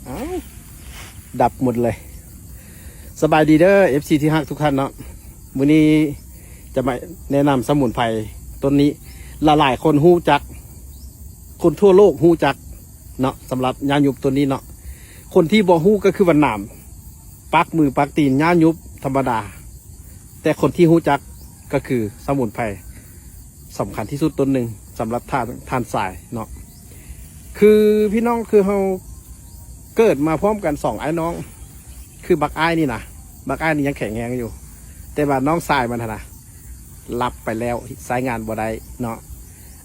ອ້າວ ດັບໝົດເລີຍ. ສະບາຍດີເດີ ເອັຟຊີ ທີ່ຮັກທຸກທ່ານເນາະ. ມື້ນີ້ຈະມາແນະນຳສະໝຸນໄພຕົ້ນນີ້ ຫຼາຍໆຄົນຮູ້ຈັກ, ຄົນທົ່ວໂລກຮູ້ຈັກເນາະ ສຳລັບຫຍ້າຍຸບຕົ້ນນີ້ເນາະ. ຄົນທີ່ບໍ່ຮູ້ກໍຄືວ່າໜາມປັກມືປັກຕີນ ຫຍ້າຍຸບທຳມະດາ, ແຕ່ຄົນທີ່ຮູ້ຈັກກໍຄືສະໝຸນໄພສຳຄັນທີ່ສຸດຕົ້ນໜຶ່ງສຳລັບທ່ານ ທ່ານຊາຍເນາະ. ຄືພີ່ນ້ອງ ຄືເຮົາເກີດມາພ້ອມກັນສອງອ້າຍນ້ອງ, ຄືບັກອ້າຍນີ້ນະ ບັກອ້າຍນີ້ຍັງແຂງແຮງຢູ່ ແຕ່ວ່ານ້ອງຊາຍມັນຫັ້ນນະ ຫຼັບໄປແລ້ວ ໃຊ້ງານບໍ່ໄດ້ເນາະ.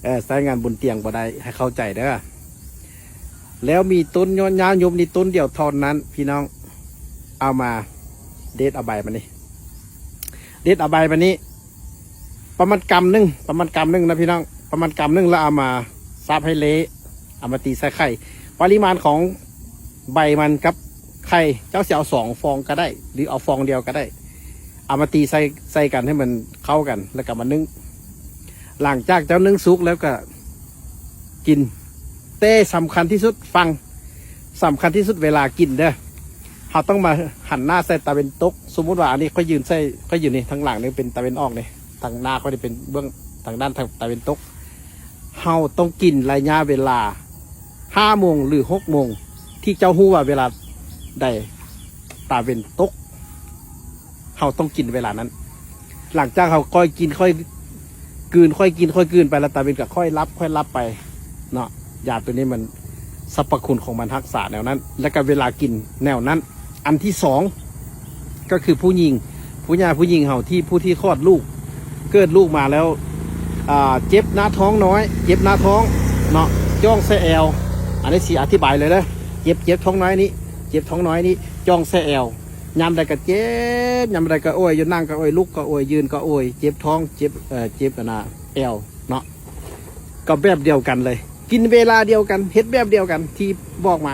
ເອີ ໃຊ້ງານບົນຕຽງບໍ່ໄດ້ ໃຫ້ເຂົ້າໃຈເດີ. ແລ້ວມີຕົ້ນຫຍ້າຍຸບນີ້ຕົ້ນດຽວເທົ່ານັ້ນ ພີ່ນ້ອງ. ເອົາມາເດັດເອົາໃບມັນນີ້ ເດັດເອົາໃບມັນນີ້ ປະມານກຳໜຶ່ງ ປະມານກຳໜຶ່ງນະພີ່ນ້ອງ ປະມານກຳໜຶ່ງ ແລ້ວເອົາມາສັບໃຫ້ເລະ ເອົາມາຕີໃສ່ໄຂ່. ປະລິມານຂອງໃບມັນກັບໄຂ່ ເຈົ້າຊິເອົາສອງຟອງກໍໄດ້ ຫຼືເອົາຟອງດຽວກໍໄດ້ ເອົາມາຕີໃສ່ ໃສ່ກັນໃຫ້ມັນເຂົ້າກັນ ແລ້ວກໍມາໜຶ້ງ. ຫຼັງຈາກເຈົ້າໜຶ້ງສຸກແລ້ວກໍກິນ. ແຕ່ສຳຄັນທີ່ສຸດ ຟັງ ສຳຄັນທີ່ສຸດເວລາກິນເດີ ເຮົາຕ້ອງມາຫັນໜ້າໃສ່ຕາເວັນຕົກ. ສົມມຸດວ່າອັນນີ້ຂ້ອຍຢືນໃສ່ ຂ້ອຍຢືນນີ້ ທາງຫຼັງນີ້ເປັນຕາເວັນອອກນີ້ ທາງໜ້າຂ້ອຍນີ້ເປັນເບື້ອງທາງດ້ານທາງຕາເວັນຕົກ. ເຮົາຕ້ອງກິນໄລຍະເວລາຫ້າໂມງ ຫຼື ຫົກໂມງ ທີ່ເຈົ້າຮູ້ວ່າເວລາໃດຕາເວັນຕົກ ເຮົາຕ້ອງກິນເວລານັ້ນ. ຫຼັງຈາກເຮົາຄ່ອຍກິນຄ່ອຍກືນ ຄ່ອຍກິນຄ່ອຍກືນໄປ ແລ້ວຕາເວັນກໍຄ່ອຍຫຼັບ ຄ່ອຍຫຼັບໄປເນາະ. ຢາຕົວນີ້ມັນ ສັບພະຄຸນຂອງມັນຮັກສາແນວນັ້ນ ແລ້ວກໍເວລາກິນແນວນັ້ນ. ອັນທີສອງ ກໍຄືຜູ້ຍິງ ຜູ້ຍ່າຜູ້ຍິງເຮົາທີ່ ຜູ້ທີ່ຄອດລູກ ເກີດລູກມາແລ້ວ ອ່າ ເຈັບໜ້າທ້ອງນ້ອຍ ເຈັບໜ້າທ້ອງເນາະ ຈ່ອງໃສ່ແອວ. ອັນນີ້ຊິອະທິບາຍເລີຍເດີ ເຈັບ ເຈັບທ້ອງນ້ອຍນີ້ ເຈັບທ້ອງນ້ອຍນີ້ ຈ່ອງໃສ່ແອວ. ຍາມໃດກໍເຈັບ ຍາມໃດກໍໂອຍ ຢູ່ ນັ່ງກໍໂອຍ ລຸກກໍໂອຍ ຢືນກໍໂອຍ ເຈັບທ້ອງ ເຈັບ ເອີ ເຈັບອັນນ່າແອວເນາະ. ກໍແບບດຽວກັນເລີຍ ກິນເວລາດຽວກັນ ເຮັດແບບດຽວກັນທີ່ບອກມາ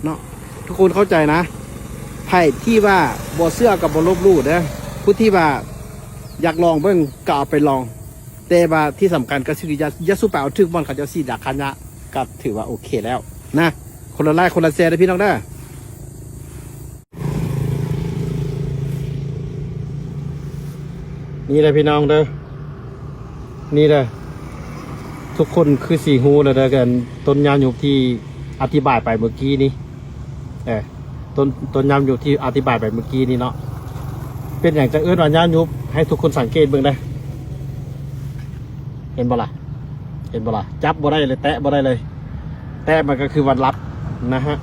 ເນາະ ທຸກຄົນເຂົ້າໃຈນະ. ໃຜທີ່ວ່າບໍ່ເຊື່ອກໍບໍ່ລົບຫຼູ່ເດີ ຜູ້ທີ່ວ່າຢາກລອງເບິ່ງກໍເອົາໄປລອງ. ແຕ່ວ່າທີ່ສຳຄັນກໍຄື ຢ່າ ຢ່າສູ່ໄປເອົາຖືກບ່ອນເຂົາເຈົ້າສີດຢາຂ້າຫຍ້າ ກໍຖືວ່າໂອເຄແລ້ວນະ. ຄົນລະໄລຄ໌ ຄົນລະແຊເດີພີ່ນ້ອງເດີ. ນີ້ແຫຼະພີ່ນ້ອງເດີ ນີ້ແຫຼະ ທຸກຄົນຄືຊິຮູ້ແລ້ວເດີ ກັນຕົ້ນຫຍ້າຍຸບທີ່ອະທິບາຍໄປເມື່ອກີ້ນີ້ ເອີ ຕົ້ນ ຕົ້ນຫຍ້າຍຸບທີ່ອະທິບາຍໄປເມື່ອກີ້ນີ້ເນາະ. ເປັນຫຍັງຈັ່ງເອີ້ນວ່າຫຍ້າຍຸບ? ໃຫ້ທຸກຄົນສັງເກດເບິ່ງເດີ ເຫັນບໍ່ລະ ເຫັນບໍ່ລະ? ຈັບບໍ່ໄດ້ເລີຍ ແຕະບໍ່ໄດ້ເລີຍ ແຕະມັນກໍຄືວ່າຫຼັບນະຮະ.